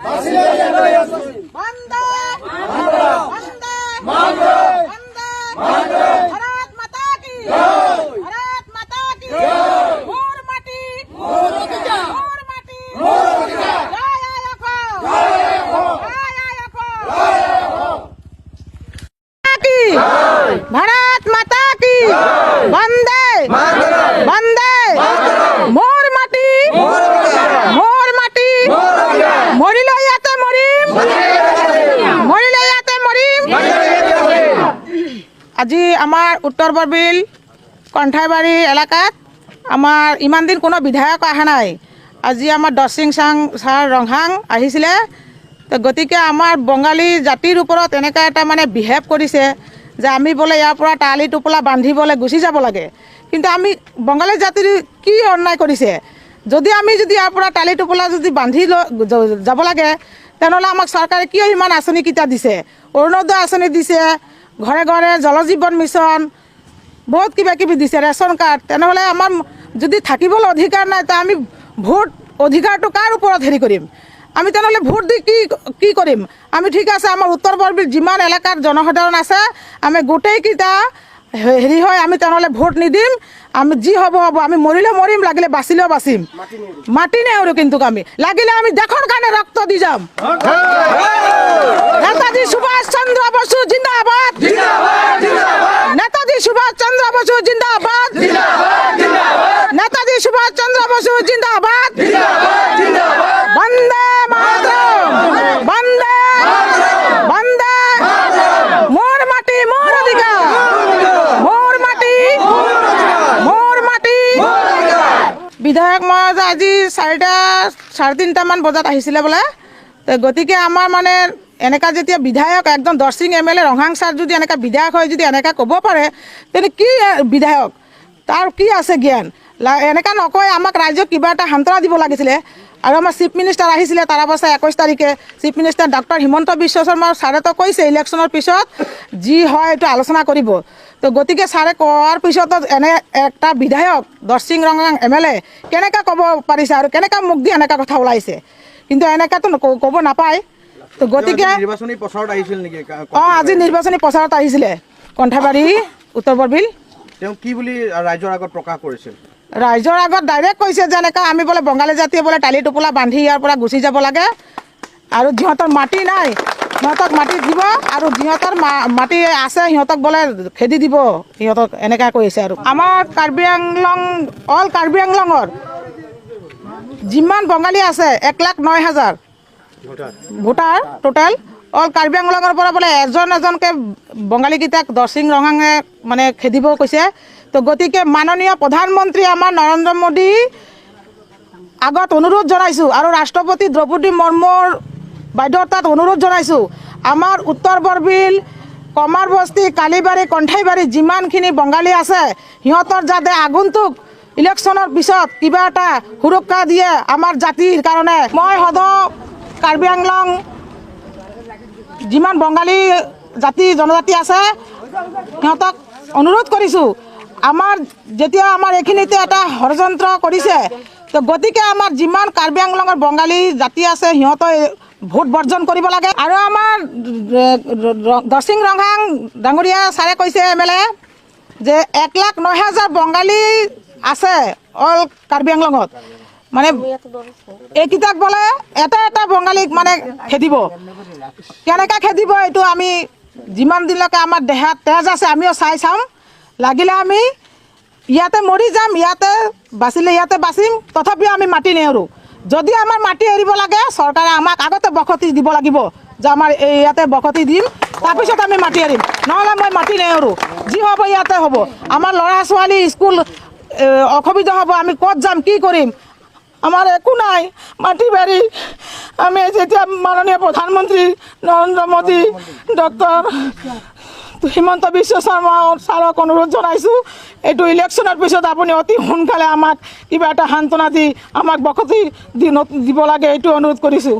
বন্দে বন্দে বন্দে। ভাৰত মাতা কি! ভাৰত মাতা কি! মোৰ মাটি, মোৰ মাটি। জয় আই অসম! জয় আই অসম! কি! ভাৰত মাতা কি! বন্দে বন্দে। মোৰ মাটি, মোৰ মাটি। মৰিলে ইয়াতে মৰিম, মৰিলে ইয়াতে মৰিম। আজি আমাৰ উত্তৰ বৰবিল কণ্ঠাইবাৰী এলেকাত আমাৰ ইমান দিন কোনো বিধায়ক অহা নাই। আজি আমাৰ দৰচিং চাং ছাৰ ৰংহাং আহিছিলে। তো গতিকে আমাৰ বঙালী জাতিৰ ওপৰত এনেকুৱা এটা মানে বিহেভ কৰিছে যে আমি বোলে ইয়াৰ পৰা টালি টোপোলা বান্ধিবলৈ গুচি যাব লাগে। কিন্তু আমি বঙালী জাতিৰ কি অন্যায় কৰিছে? যদি আমি যদি ইয়াৰ পৰা টালি টোপোলা যদি বান্ধি লৈ যাব লাগে, তেনেহ'লে আমাক চৰকাৰে কিয় ইমান আঁচনিকেইটা দিছে? অৰুণোদয় আঁচনি দিছে, ঘৰে ঘৰে জল জীৱন মিছন, বহুত কিবা কিবি দিছে, ৰেচন কাৰ্ড। তেনেহ'লে আমাৰ যদি থাকিবলৈ অধিকাৰ নাই, তো আমি ভোট অধিকাৰটো কাৰ ওপৰত হেৰি কৰিম আমি? তেনেহ'লে ভোট দি কি কি কৰিম আমি? ঠিক আছে, আমাৰ উত্তৰ বৰবিল যিমান এলেকাৰ জনসাধাৰণ আছে, আমি গোটেইকেইটা হেৰি হয়, আমি তেনেহ'লে ভোট নিদিম। আমি যি হ'ব হ'ব, আমি মৰিলেও মৰিম, লাগিলে বাচিলেও বাচিম, মাটি নেওৰো। কিন্তু আমি লাগিলে আমি দেশৰ কাৰণে ৰক্ত দি যাম। নেতাজী সুভাষ চন্দ্ৰ বসু জিন্দাবাদ! নেতাজী সুভাষ চন্দ্ৰ বসু জিন্দাবাদ! নেতাজী সুভাষ চন্দ্ৰ বসু জিন্দাবাদ! বন্দে মাতৰম! বন্দে বন্দে। মোৰ মাটি, মোৰ অধিকাৰ। মোৰ মাটি, মোৰ মাটি। বিধায়ক মহোদয় আজি 4টা 3:30টামান বজাত আহিছিলে বোলে। তো গতিকে আমাৰ মানে এনেকুৱা যেতিয়া বিধায়ক একদম দৰচিং এম এল এ ৰংহাং ছাৰ যদি এনেকুৱা বিধায়ক হয়, যদি এনেকুৱা ক'ব পাৰে, তেনে কি বিধায়ক, তাৰ কি আছে জ্ঞান? এনেকুৱা নকয়। আমাক ৰাইজক কিবা এটা সান্তনা দিব লাগিছিলে। আৰু আমাৰ চিফ মিনিষ্টাৰ আহিছিলে তাৰ অৱস্থা 21 তাৰিখে। Chief minister doctor Himanta Biswa Sarma ছাৰেতো কৈছে ইলেকশ্যনৰ পিছত যি হয় এইটো আলোচনা কৰিব। তো গতিকে ছাৰে কোৱাৰ পিছতো এনে এটা বিধায়ক দৰচিং ৰংহাং এম এল এ কেনেকৈ ক'ব পাৰিছে আৰু কেনেকৈ মুখ দি এনেকুৱা কথা ওলাইছে? কিন্তু এনেকুৱাতো ক'ব নাপায়। তো গতিকে নিৰ্বাচনী প্ৰচাৰত আহিছিল নেকি? অঁ, আজি নিৰ্বাচনী প্ৰচাৰত আহিছিলে কণ্ঠাবাৰী উত্তৰ বৰবিল। তেওঁ কি বুলি ৰাইজৰ আগত প্ৰকাশ কৰিছিল? ৰাইজৰ আগত ডাইৰেক্ট কৈছে যে এনেকুৱা আমি বোলে বঙালী জাতিয়ে বোলে টালি টোপোলা বান্ধি ইয়াৰ পৰা গুচি যাব লাগে আৰু যিহঁতৰ মাটি নাই সিহঁতক মাটি দিব আৰু যিহঁতৰ মাটি আছে সিহঁতক বোলে খেদি দিব সিহঁতক, এনেকুৱা কৈছে। আৰু আমাৰ কাৰ্বি আংলং, অল কাৰ্বি আংলঙৰ যিমান বঙালী আছে, 1,09,000 ভোটাৰ টোটেল। অল কাৰ্বি আংলঙৰ পৰা বোলে এজন এজনকৈ বঙালীকেইটাক দৰচিং ৰঙাঙে মানে খেদিব কৈছে। তো গতিকে মাননীয় প্ৰধানমন্ত্ৰী আমাৰ নৰেন্দ্ৰ মোদী আগত অনুৰোধ জনাইছোঁ আৰু ৰাষ্ট্ৰপতি দ্ৰৌপদী মুৰ্মুৰ বাইদেউৰ তাত অনুৰোধ জনাইছোঁ, আমাৰ উত্তৰ বৰবিল, কমাৰবস্তি, কালিবাৰী, কণ্ঠাইবাৰী যিমানখিনি বঙালী আছে, সিহঁতৰ যাতে আগন্তুক ইলেকশ্যনৰ পিছত কিবা এটা সুৰক্ষা দিয়ে আমাৰ জাতিৰ কাৰণে। মই সদৌ কাৰ্বি আংলং যিমান বঙালী জাতি জনজাতি আছে, সিহঁতক অনুৰোধ কৰিছোঁ। আমাৰ যেতিয়া আমাৰ এইখিনিতে এটা ষড়যন্ত্ৰ কৰিছে, তো গতিকে আমাৰ যিমান কাৰ্বি আংলঙৰ বঙালী জাতি আছে, সিহঁতে ভোট বৰ্জন কৰিব লাগে। আৰু আমাৰ দৰচিং ৰংহাং ডাঙৰীয়া ছাৰে কৈছে, এম এল এ, যে 1,09,000 বঙালী আছে অল কাৰ্বি আংলঙত। মানে এইকেইটাক বোলে এটা এটা বঙালীক মানে খেদিব। কেনেকৈ খেদিব এইটো আমি যিমান দিনলৈকে আমাৰ দেহাত তেজ আছে, আমিও চাই চাম। লাগিলে আমি ইয়াতে মৰি যাম, ইয়াতে বাচিলে ইয়াতে বাচিম, তথাপিও আমি মাটি নেৰো। যদি আমাৰ মাটি এৰিব লাগে, চৰকাৰে আমাক আগতে বসতি দিব লাগিব যে আমাৰ এই ইয়াতে বসতি দিম, তাৰপিছত আমি মাটি এৰিম। নহ'লে মই মাটি নেৰো, যি হ'ব ইয়াতে হ'ব। আমাৰ ল'ৰা ছোৱালী স্কুল অসুবিধা হ'ব। আমি ক'ত যাম, কি কৰিম? আমাৰ একো নাই মাটি বাৰী। আমি যেতিয়া মাননীয় প্ৰধানমন্ত্ৰী নৰেন্দ্ৰ মোদী, ডক্টৰ হিমন্ত বিশ্ব শৰ্মা ছাৰক অনুৰোধ জনাইছোঁ, এইটো ইলেকশ্যনৰ পিছত আপুনি অতি সোনকালে আমাক কিবা এটা সান্তনা দি আমাক বসতি দি দিব লাগে, এইটো অনুৰোধ কৰিছোঁ।